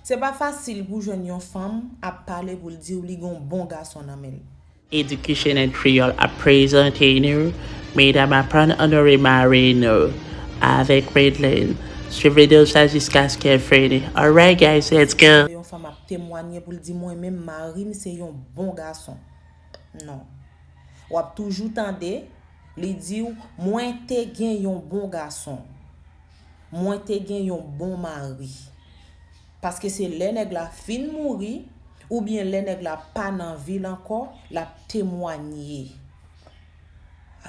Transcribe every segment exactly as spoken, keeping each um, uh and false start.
Se pa fasil pou jwenn yon fanm ap pale pou l di w li gen yon bon gason nan men l. Education in Creole ap prezante nou Medam Aprann Onore Mari nou avèk Redline. Swiv videyo sa jiskaske l fini. Alright guys, let's go! Yon fanm ap temwanye pou l di mwen menm mari m se yon bon gason. Non. W ap toujou tande li di w mwen te gen yon bon gason. Mwen te gen yon bon mari. Paske se lè nèg la fin mouri oubyen lè nèg la pa nan vi l ankò l ap temwanye.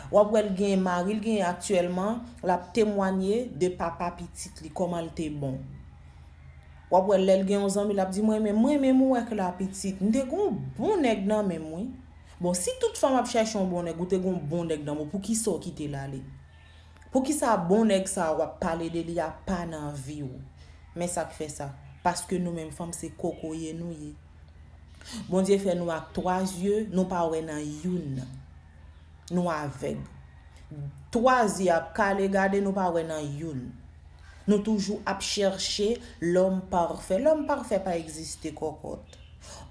W ap wè l gen mari l genyen aktyèlman l ap temwanye de papa pitit li kòman l te bon. W ap wè lè l gen yon zanmi l ap di mwen menm mwen menm ou wè k la pitit m te gen yon bon nèg nan men m wi. Bon si tout fanm ap chèche yon bon nèg ou te gen yon bon nèg nan men w poukisa w kite l ale? Poukisa bon nèg sa a w ap pale de li a pa nan vi w? Men sa k fè sa, paske nou menm fanm se kokoye nou ye. Bondye fè nou ak twa zye, nou pa wè nan youn. Nou avèg. Twa zye ap kale gade nou pa wè nan youn. Nou toujou ap chèche lòm pafè. Lòm pafè pa egziste kòkòt.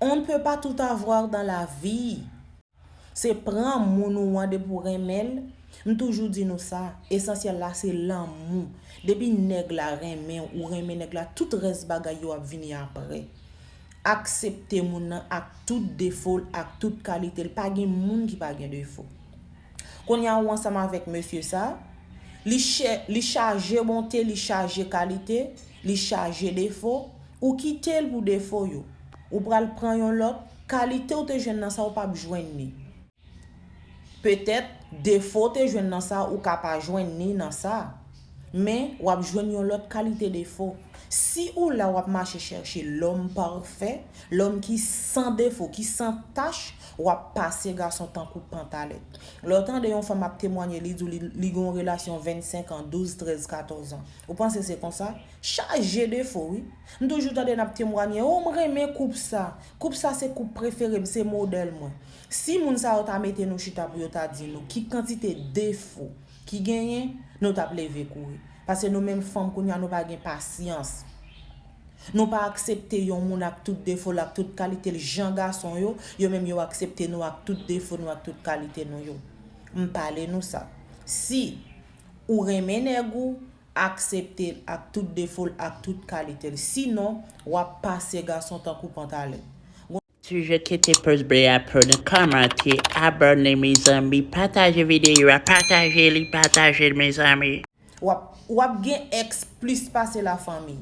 On ne peut pas tout avoir dans la vie. Se pran moun ou an depi w renmen l. M toujou di nou sa, esansyèl la se lanmou. Depi nèg la renmen w, ou renmen nèg la, tout rès bagay yo ap vini aprè. Aksepte moun nan ak tout defo l, ak tout kalite l. Pa gen moun ki pa gen defo. Kounye a ou ansanm avèk mesye sa, li chè, li chaje bonte, li chaje kalite, li chaje defo, ou kite l pou defo yo. Ou pral pran yon lòt, kalite w te jwenn nan sa ou p ap jwenn li. Petèt, defo w te jwenn nan sa ou ka pa jwenn ni nan sa. Men, w ap jwenn yon lòt kalite defo. Si ou la w ap mache chèche lòm pafè, lòm ki san defo, ki san tach, w ap pase gason tankou pantalèt. Lè w tande yon fanm ap temwanye li di w li, li gen yon relasyon vennsenk an, douz, trèz, katòz an. Ou panse se konsa? Chaje defo wi. M toujou tande n ap temwanye, o m renmen koup sa. Koup sa se koup prefere m, se modèl mwen. Si moun sa yo ta mete nou chita pou yo ta di nou ki kantite defo ki genyen, nou t ap leve kouri. Paske nou menm fanm kounye a nou pa gen pasyans. Nou pa aksepte yon moun ak tout defo l ak tout kalite l jan gason yo, yo menm yo aksepte nou ak tout defo nou ak tout kalite nou yo. M pale nou sa. Si ou renmen nèg ou, aksepte l ak tout defo l ak tout kalite l. Sinon, w ap pase gason tankou pantalèt. Toujou kite pòs ble a pou nou kòmante, abòne mezanmi, pataje videyo a, pataje li, pataje l mezanmi. W ap, w ap gen èks plis pase lafanmi.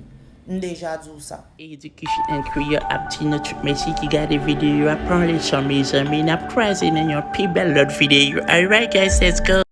M deja di w sa. Education in Creole ap di nou tout mesi ki gade videyo a pran leson mezanmi, n ap kwaze nan yon pi bèl lòt videyo. Alright guys, let's go!